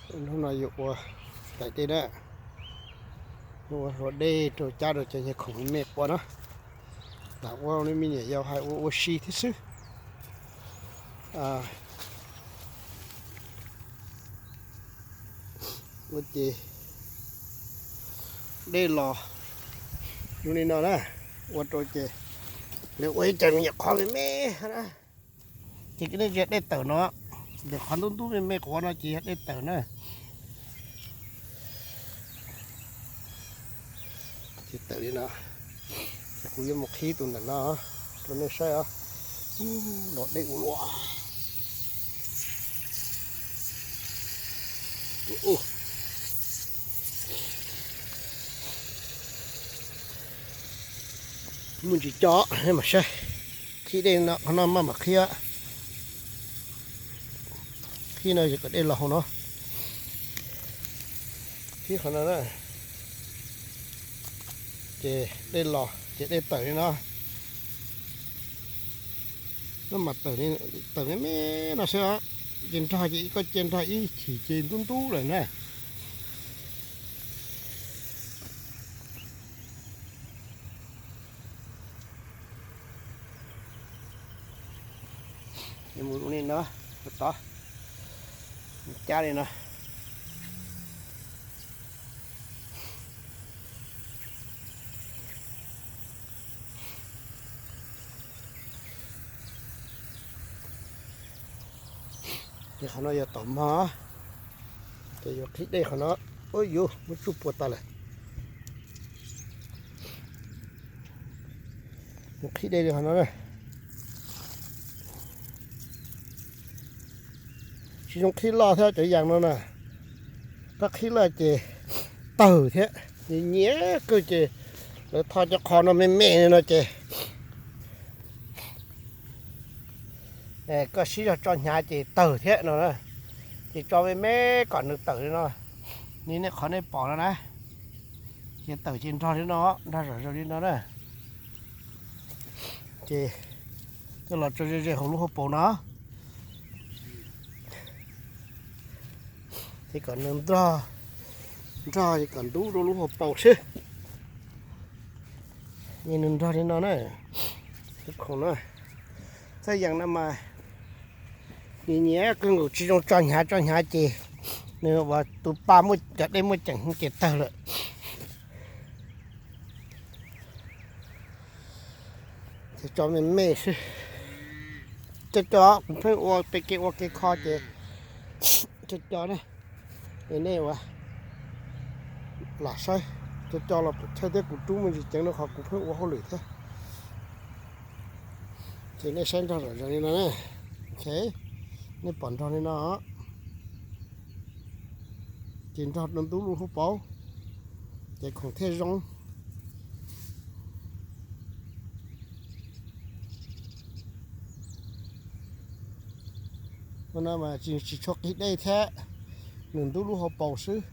Hnub no yuav ua tais dej na, ua hlua dej rau cab rau cov nyuag khoom me quav na. Lam ua li me nyuam yaus hais ua ua si thiab xwb. Ua ces dej los zoo li no na, ua rau ces lawv ua ib co me nyuam qhov me me na. Ces nej ntsia dej tawm no, ntawm qhov ntub ntub me me quav no ces yog dej tawm na. Ces tawm li no, ces kuv yuav mus qhib tus ntawm no rau nej saib os. Los dej ua luaj. Muaj ntsis co, mam saib. Qhib dej no, qhov no maj mam qhib. Qhib no kom dej los hauv no. Qhib qhov no na. Ces dej los ces dej tawm li no. Maj mam tawm, tawm me me no xwb os. Ces nrog ces koj cia nrog ib chim ces ntub ntub lawm na. Mus li no, mus tod, cab li no. Ces qhov no yog tom mog, ces yuav qhib dej qhov no. Ua yuv, muab tsuj puas tas lawm. Yuav qhib dej li qhov no na. Tsis zoo qhib loj thiab cov yas no na. Koj qhib loj ces tawg thiab. Nyiam kawg ces lawv tho cov qhov no me me li no ces koj siv zog tso hnyav ces tawg thiab no na. Ces tso me me kom nws tawm li no. Ni nej qhov nej pom no na. Ces tawm ces nrog li no, nrog zom zaws li no na. Ces koj los tso ze ze hauv lub hauv paus no. Ces kom nws nrog, nrog kom ntub rau lub hauv paus xwb. Ces nws nrog li no na. Khoom no, txhaj yees no mas nyiam nyiam kawg nkaus, tsis zoo tso hnyav, tso hnyav ces nws ua tus pa muaj cov dej muaj ceem ces tawg lawm. Ces tso me me xwb. Cov cov kuv pheej ua pe ke ua ke kho ces cov cov na, es nej ua lam saib. Cov cov los pem thawj thiab kuv rub me ntsis ceev rau qhov kuv pheej ua hauj lwm thiab. Ces nej saib nrog zom zaws li no na. Ok, nej pom nrog li no, ces nrog ntub lub hauv paus, ces khoom thiaj zoo. Ua no mas tsis tshua qhib dej thiab, nws ntub lub hauv paus xwb.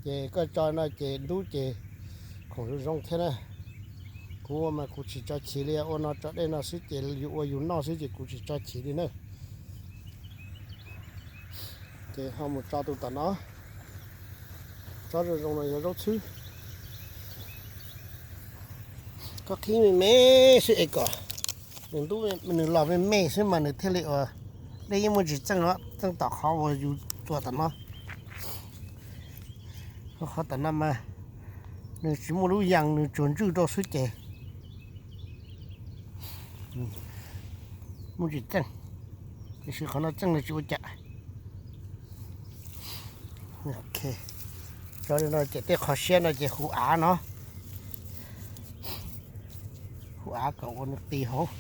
Ces koj tso no ces ntub ces khoom zoo zoo thiab na. Kuv ua mas kuv tsis tso chiv li, ua no tso dej no xwb ces yus ua yus noj xwb ces kuv tsis tso chiv li na. Ces ho mus tso tus tom no, tsob zoo zoo no yog zaub txhwb. Koj qhib me me xwb es kom nws ntub, nws los me me xwb mas nws thiaj li ua, dej yeej muaj ntsis txeej no, txeej tom qhov uas yus txuas tom no. Qhov tom no mas nws tsis muaj lub yas, nws tsuas ntswj rau xwb ces muaj ntsis txeej, tiam sis qhov no txeej nws tsis ua cas. Ok, tso li no ces tej qhov siab no ces hu av no, hu av kom ua nws qis hauv.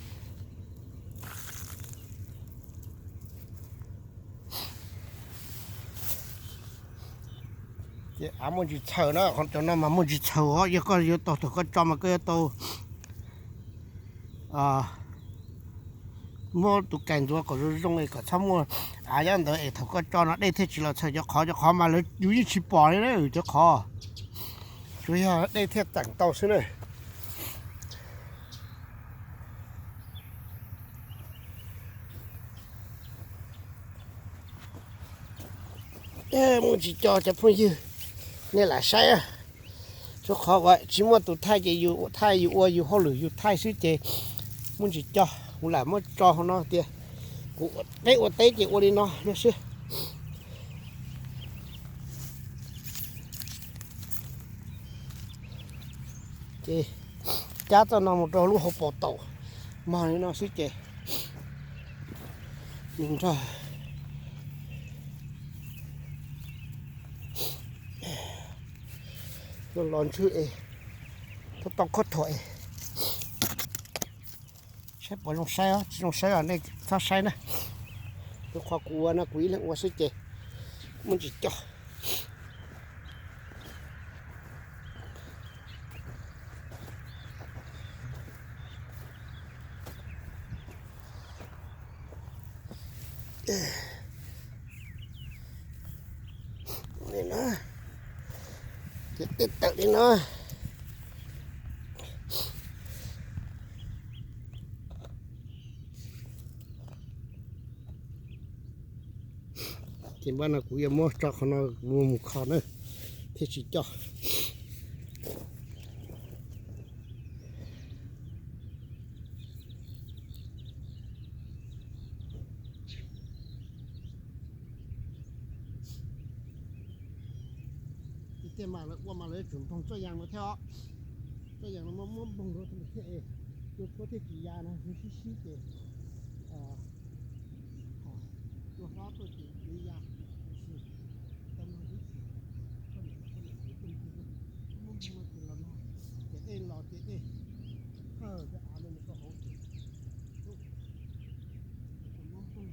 Ces av muaj ntsis txhaws na, qhov cov no mas muaj ntsis txhaws os, yog koj yuav tau thaum koj tso mas koj yuav tau muab tus kais ntxuav kom zoo zoo es kom txhob muaj av nyob ntawd es thaum koj tso no dej thiaj tsis los txhaws cov qhov, cov qhov mas lawv yus yeej tsis pom li na cov qhov, tsuas yog dej thiaj teem tau xwb na. Muaj ntsis co cov phooj ywg, nej lam saib. Rau qhov uas tsis muaj tus thaij ces yus thaij, yus ua yus hauj lwm yus thaij xwb ces muaj ntsis co, kuv lam muab tso hauv no tias kuv peb ua teb ces ua li no no xwb. Ces cab txoj no mus rau lub hauv paus taum mog li no xwb ces nws nrog los ntswg es tau tau khob thuam es saib puas zoo saib os, tsis zoo saib os nej txhob saib na. Rau qhov kuv ua no kuv ib leeg ua xwb ces muaj ntsis co. Li no, ces tej tawm li no. Ces npaj no kuv yuav muab tso qhov no mus kho na, thiaj tsis co. Tiag tiag mas lawv ua mas lawv yuav tsum npoog txoj yas no thiab os. Txoj yas no muab muab npoog rau thiaj, cua tshuab thiaj tsis ya na, sib sib ces cua hlob tuaj ces yuav ya, tiam sis tau mloog ib txhis, koj niam koj niam hais tiag tiag, muab npoog no ces los no ces dej los ces dej thawj cov av no mus rau hauv ces muab npoog.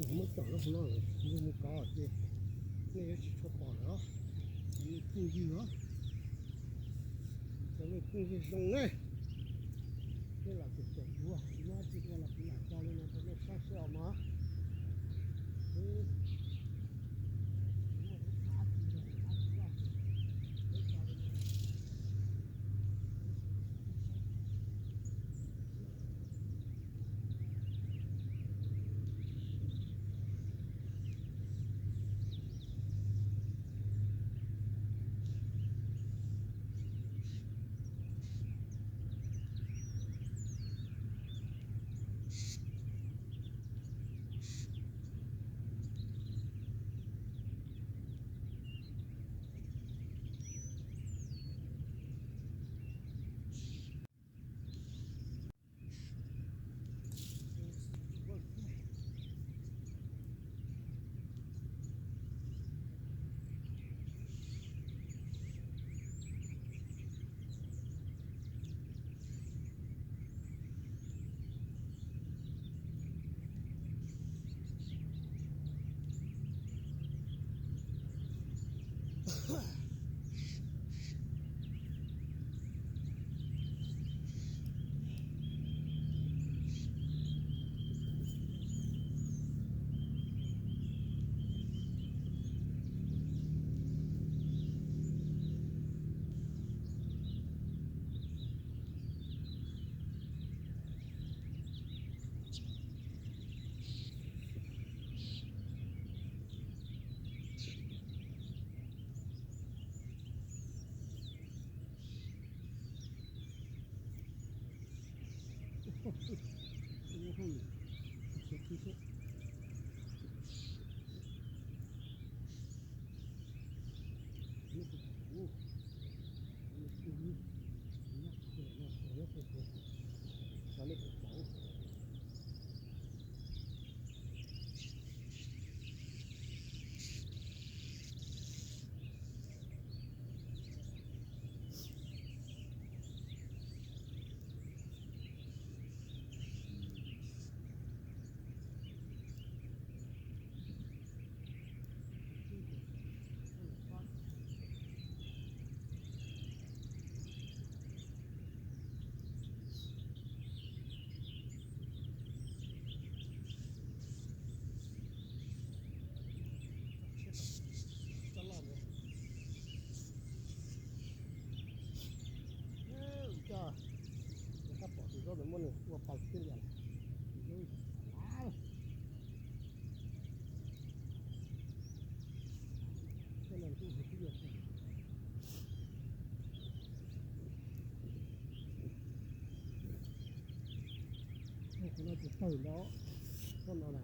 Muab tsom rau hauv no, mus kov ces nej yuav tsis tshua pom lawm os. Cov nej phooj ywg os, cov nej phooj ywg zoo ne, nej lam tseem caum kuv, tsis muaj dab tsi ua los kuv lam tso li no rau nej saib xwb os mog. Coj, koj pom tus zaub ntawd muab nws ua pa tiab lias. Tus zaub, tus zaub, tus zaub. Qhov no ces tawg ntau, tsob no na.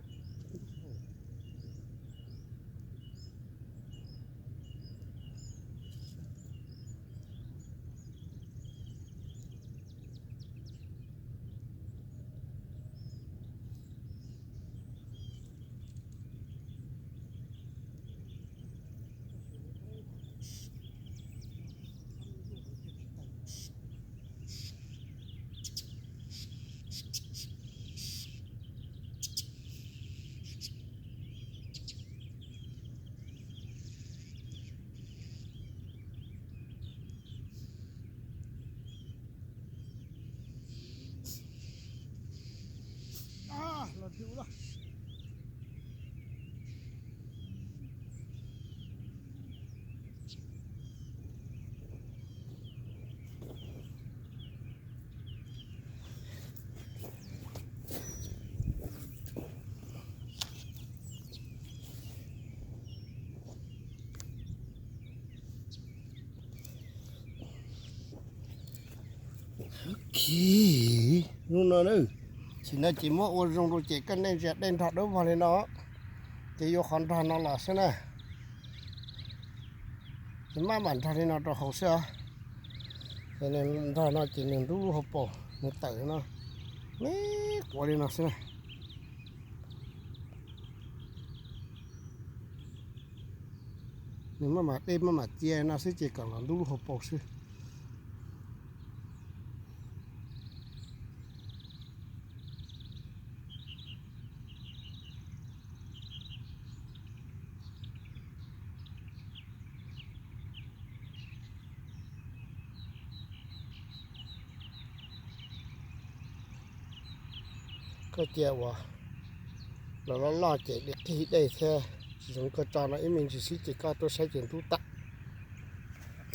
Hnub no na, sim no ces muab ua zoo rau ces koj nej ntsia dej nrog dawb vog li no, ces yuav qhov nrog no los xwb na. Ces maj mam nrog li no rau hauv xwb os. Ces nws nrog no ces nws ntub lub hauv paus, nws tawm no, me quav li no xwb na. Nws maj mam dej maj mam txia no xwb ces kom los ntub lub hauv paus xwb. Koj cia uas los loj loj ces li qig dej thiab, tsis zoo koj tso no ib me ntsis xwb ces koj tuaj saib ces ntub tag.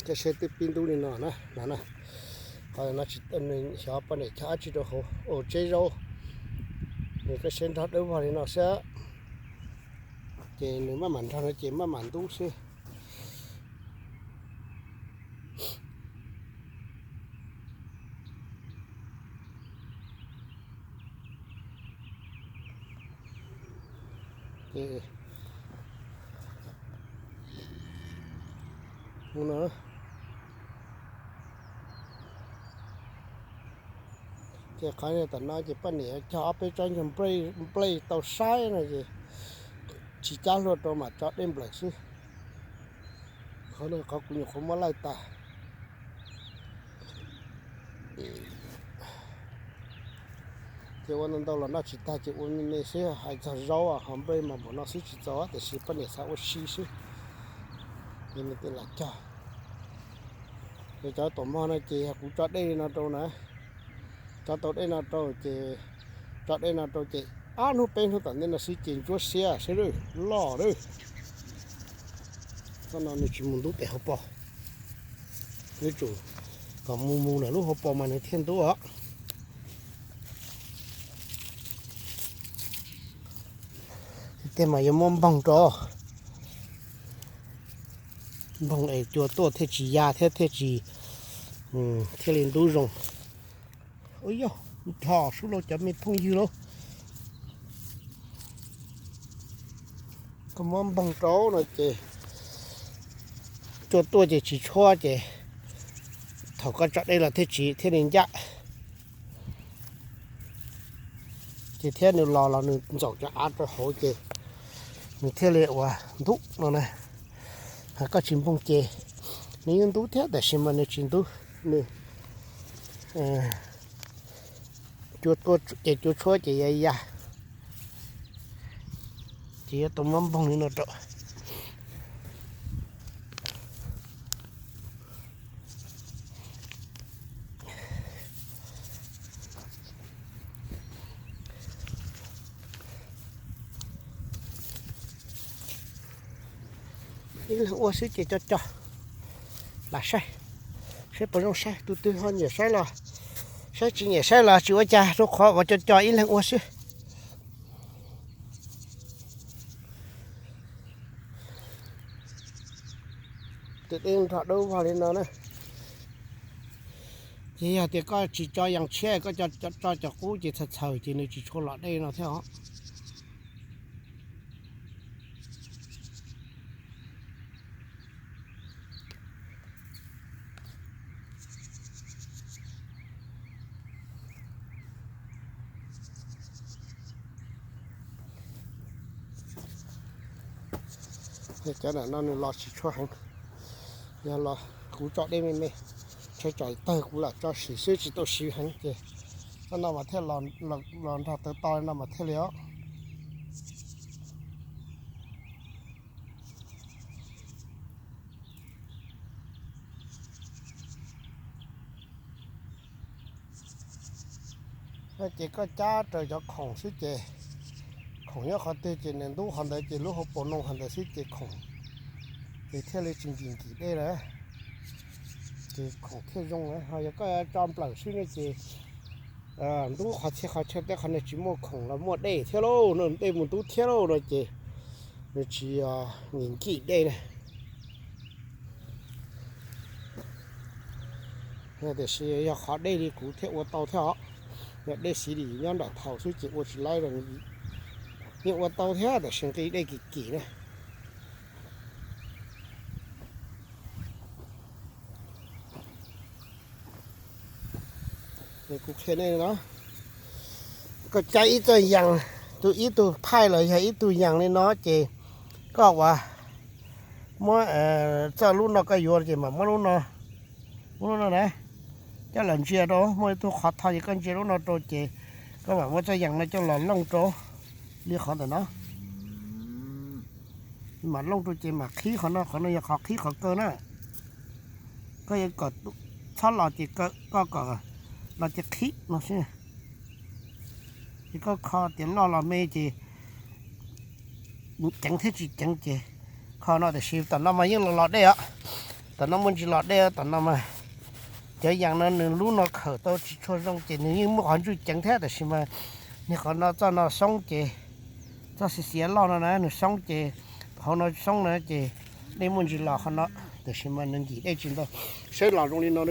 Koj saib twb pib ntub li no na, no na. Qhov no tsis, xyov poj niam cog dab tsi rau hauv, ua tseb zaub. Nws koj saib nrog dawb vog li no xwb, ces nws maj mam nrog no ces maj mam ntub xwb. Ces qhov tam no ces poj niam cog ob peb tsob nplej tau saib no ces tsis cab hlua rau mam tso dej nplawm xwb. Qhov no qhov kuv nyuam qhuav muab laij tas. Ces ua ntau ntau los noj tsis tag ces ua me me xwb, hais txog zaub ho nplej mas npaum no xwb tsis txaus tiam sis poj niam xav ua si xwb. Ces nws tias lam cog. Ces cov tuam mog no ces yog kuv tso dej li no rau na, tso tau dej no rau ces, tso dej no rau ces ob hnub peb hnub tom ntej no xwb ces ntsuab xiab xwb lawm, loj lawm. Txoj no nws tsis mus ntub pem hauv paus, yuav tsum kom mus mus ntawm lub hauv paus mas nws thiaj ntub os. Tiag tiag mas yuav muab npoog rau, npoog es cua tuaj thiaj tsis ya thiab thiaj tsis, thiaj li ntub zoo. Ua yog Nrho sub lauj cov me phooj ywg lauj, koj muab npoog rau no ces cua tuaj ces tsis tshuab ces thaum koj tso dej los thiaj tsis thiaj li ncaj. Ces thiab nws los los nws ntxaum cov av rau hauv ces nws thiaj li ua ntub no na. Koj tsis npoog ces nws yeej ntub thiab tab sis mas nws tsis ntub, nws cua tuaj ces cua tshuab ces ya ya. Ces yuav tau muab npoog li no rau. Ib leeg ua xwb ces co co lam saib, saib puas zoo saib. Tus twg ho nyiam saib los saib, tsis nyiam saib los tsis ua cas, rau qhov uas co co ib leeg ua xwb. Tus dej nrog dawb vog li no na. Ces yog tias koj tsis tso yas tshiab, koj tso cov qub ces txhaws txhaws ces nws tsis tshua los dej no thiab os. Cov no nws los tsis tshua heev. Yog los kuv tso dej me me, tshaib tsam tawg kuv lam tso siv xwb tsis tau siv heev ces no mas thiaj los nrog tawv to no mas thiaj li os. Ces koj cab raws cov khoom xwb ces khoom nyob qhov twg ces nws ntub qhov ntawd ces lub hauv paus noo qhov ntawd xwb ces khoom ces thiaj li tsis nkim nkim dej lawm. Ces khoom thiaj zoo. Ho yog koj tso nplawm xwb no ces ntub qhov txhia qhov chaw, tej qhov nws tsis muaj khoom los muaj dej thiab lauj, dej mus ntub thiab lauj no ces nws tsis nkim nkim dej na. Tiam sis yog qhov dej li kuv thiaj ua tau thiab os. Yog dej xis lis nyob nram thaum xwb ces ua tsis laib, yeej ua tau thiab tab sis nqi dej kim kim na. Kuv qhia nej no, koj cab ib txoj yas, tus ib tug phaij los yog ib tug yas li no ces koj ua muab txoj lub no koj yuav ces mam muab lub no, muab lub no na, coj los ntsia rau, muaj ib tug qhov tho ces koj ntsia lub no rau ces koj mam muab txoj yas no coj los looj rau li qhov ntawm no. Mam looj rau ces mam qhib qhov no, qhov no yog qhov qhib qhov kaw na. Koj yuav kom txhob los ces koj kom los ces qhib no xwb. Ces koj kho tias loj los me ces ceev thiab tsis ceev ces kho no, tiam sis tom no mas yeej los los dej os. Tom no muaj ntsis los dej, tom no mas cov yas no nws lub no khawm tau tsis tshua zoo ces nws yeej muaj qhov ntsuj ceev thiab tab sis mas nws qhov no txoj no xoob ces txoj xiav xiav loj no na nws xoob ces hauv no xoob na ces dej muaj ntsis los qhov no, tab sis mas nws nkim dej tsis ntau. Saib los zoo li no,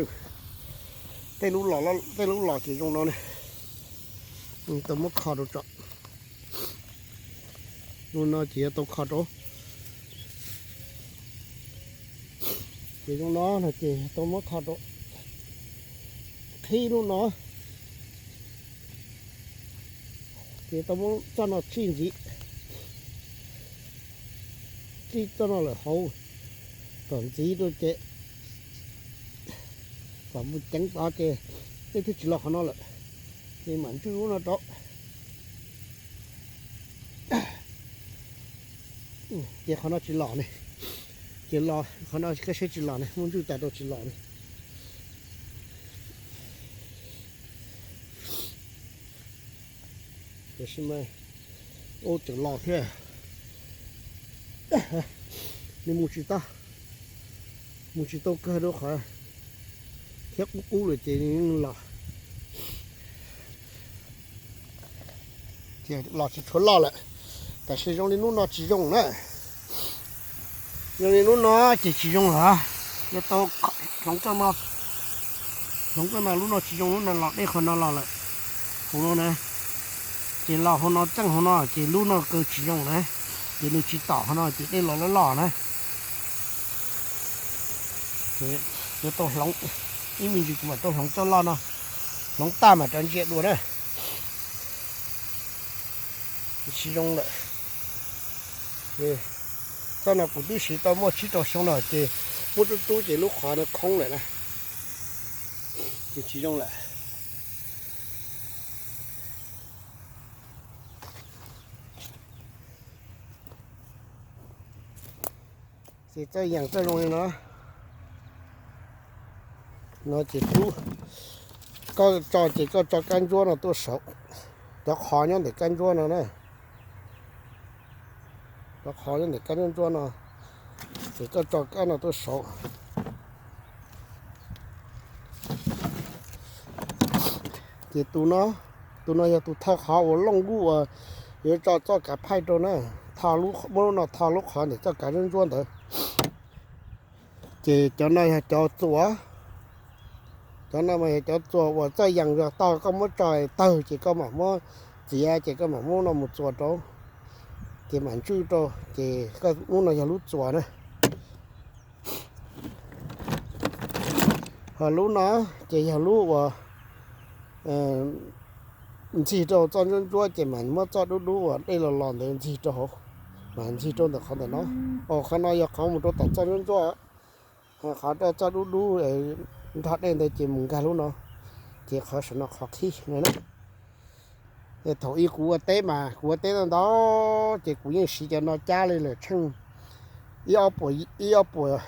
tej lub los ces zoo no ne. Tau muab kho rau tso. Lub no ces yuav tau kho rau. Ces zoo no no ces tau muab kho rau. Qhib lub no ces tau muab txoj no tsij ntxiv, tsij txoj no lawm hauv kom ntxiv rau ces kom mus ceev tod ces dej thiaj tsis los qhov no lawm. Ces mam ntswj lub no rau. Ces qhov no tsis los ne, ces los qhov no koj saib tsis los ne, muab ntswj tas rau tsis los ne. Tiam sis mas ua tseem los thiab, nws mus tsis tau, mus tsis tau kawg rau qhov thiab qub qub lawm ces nws los, los tsis tshuav loj lawm. Tab sis zoo li lub no tsis zoo na, zoo li lub no ces tsis zoo lawm, yuav tau hloov txoj no, hloov txoj no, lub no tsis zoo, lub no los dej qhov no los lawm. Hauv no na, ces los hauv no txeej hauv no ces lub no kaw tsis zoo na, ces nws tsis tom hauv no ces dej los loj loj na. Yuav tau hloov, ib me ntsis kuv mam tau hloov txoj loj no, hloov tag mam rov ntsia dua na. Tsis zoo lawm. Txoj no kuv twb siv tau muaj tsib rau xyoo no ces muab rub rub ces lub qhov no khoob lawm na, ces tsis zoo lawm. Ces txoj yees txoj zoo li no, no ces koj tso ces koj tso kab ntsuab no tuaj saud, cov qhov nyob ntawm kab ntsuab no na, cov qhov nyob ntawm kab ntsuab ntsuab no, ces koj tso kab no tuaj saud. Ces tus no, tus no yog tus thawj qhov uas looj lub uas yuav tso txoj kav phaij rau na, muab lub no tho lub qhov ntawm txoj kav ntsuab ntsuab ntawd. Ces cov no yog cov txuas, cov no mas yog cov txuas uas txoj yees yog tau koj muab tso tawg ces koj mam muab txiav ces koj mam muab no mus txuas rau, ces mam ntswj rau, ces koj lub no yog lub txuas na. Ho lub no ces yog lub uas ntxig rau txoj ntsuab ntsuab ces mam muab txoj dub dub uas dej los los ntawd ntxig rau hauv, mam ntxig rau ntawm qhov ntawm no. Qhov no yog qhov mus rau tom txoj ntsuab ntsuab, qhov rau txoj dub dub nrog dej ntawd ces mus nkag lub no, ces qhov saum no qhov qhib no na. Thaum ub kuv ua teb mas kuv ua teb ntau ntau ces kuv yeej siv cov no cab li lawm tsheej ib puas,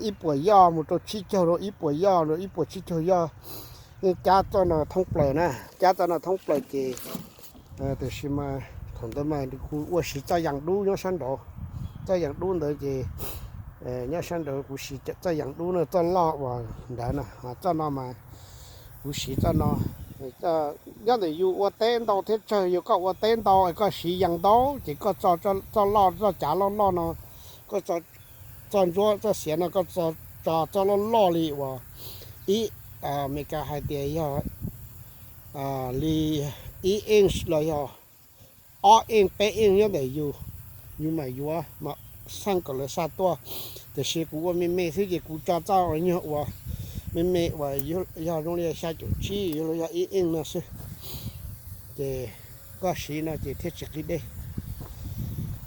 ib puas yoj mus rau tsib caug rau ib puas yoj rau ib puas tsib caug yoj, yeej cab txoj no thoob plaws na, cab txoj no thoob plaws ces tiam sis mas thaum ntawd mas kuv ua siv txoj yees dub nyob sab nraud, txoj yees dub ntawd ces nyob sab nraud kuv siv txoj yees dub no txoj loj uas nrad na, txoj no mas kuv siv txoj no. Nyob ntawm yus ua teb ntau thiab tsawg, yus koj ua teb ntau es koj siv yees ntau ces koj txoj loj txoj cav loj loj no, koj txoj ntsuab txoj xiav no koj tso txoj loj loj li uas ib, Amelikas hais tias yog li ib inch los yog ob inch peb inch nyob ntawm yus, yus mam yuav mas xaj kom lawv xa tuaj. Tiam sis kuv ua me me xwb ces kuv tso txoj uas nyuag uas me me uas yog zoo li xya caum tsib yuav luag yog ib inch no xwb. Ces koj siv no ces thiaj tsis qhib dej.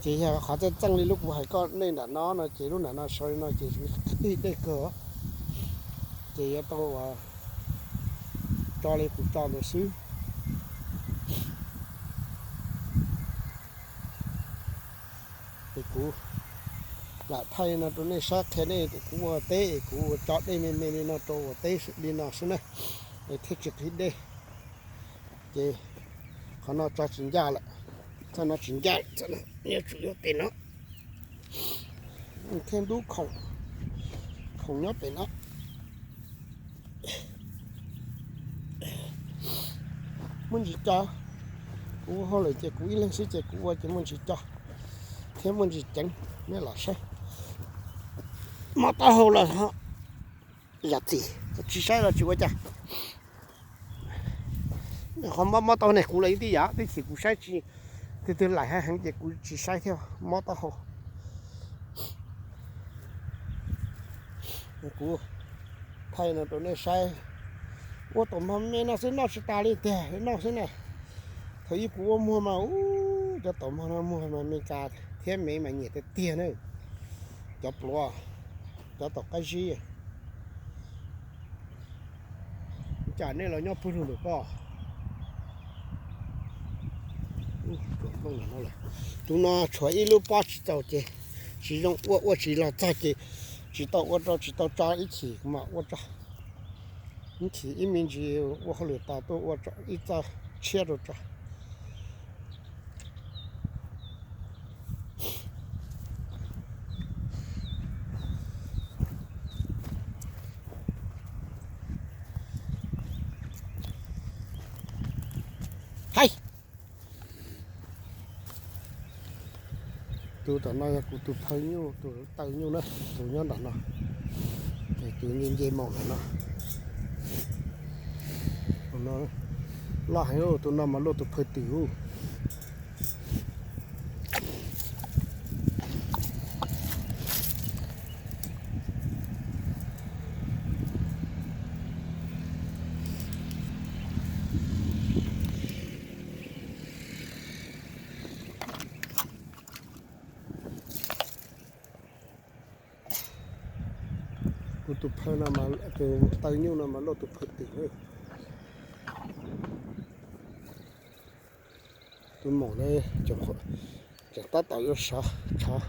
Ces yog qhov txeej txeej li lub kuv hais koj nej nram no no ces lub nram no sawv li no ces qhib dej kawg. Ces yuav tau uas tso li kuv tso ntawd xwb. Es kuv lam thaij no rau nej saib qhia nej tias kuv ua teb es kuv ua tso dej me me li no rau ua teb li no xwb na, es thiaj tsis qhib dej. Ces qhov no tso tsis ncaj lawm, txoj no tsis ncaj lawm, txoj no yuav tsum yuav pem no, thiab ntub khoom, khoom nyob pem no. Muaj ntsis co, kuv ua hauj lwm ces kuv ib leeg xwb ces kuv ua ces muaj ntsis co thiab muaj ntsis ceev, nej los saib. Mob taub hau los yam txim, tsis saib los tsis ua cas. Qhov mob mob taub hau ne kuv los ib tib yam, tab sis kuv saib tsis, twg twg laim heev heev ces kuv tsis saib thiab, mob taub hau. Kuv thaij no rau nej saib, ua taum mog me no xwb noj tsis tas li tiag, noj xwb na. Thaum ub kuv ua muag mas ub, cov taum mog no muag mas Amelikas thiab Mev mas nyiam tiag tiag na. Cov pluav, cov taum qab zib. Cas nej los nyob pug lug ntawm ko. Tus no tshuav ib lub pob tsis txaus ces tsis zoo ua, ua tsis los txog ces tsis tau ua rau, tsis tau tso ib chim kuv mam ua tso. Ib chim ib me ntsis ua hauj lwm tas tuaj ua ib txoj tshiab rau tso. Hais, tus tom no yog kuv tus phawj nyuj, tus taw nyuj na, tus nyob nram no, ces tus nce nce mus ntawm no. Loj heev, tus no mas luaj tus phawj twm ub. Kuv tus phawj no, tus taw nyuj no mas luaj tus phawj twm. Tus maum ne, tseem tab tom yuav sov tshav.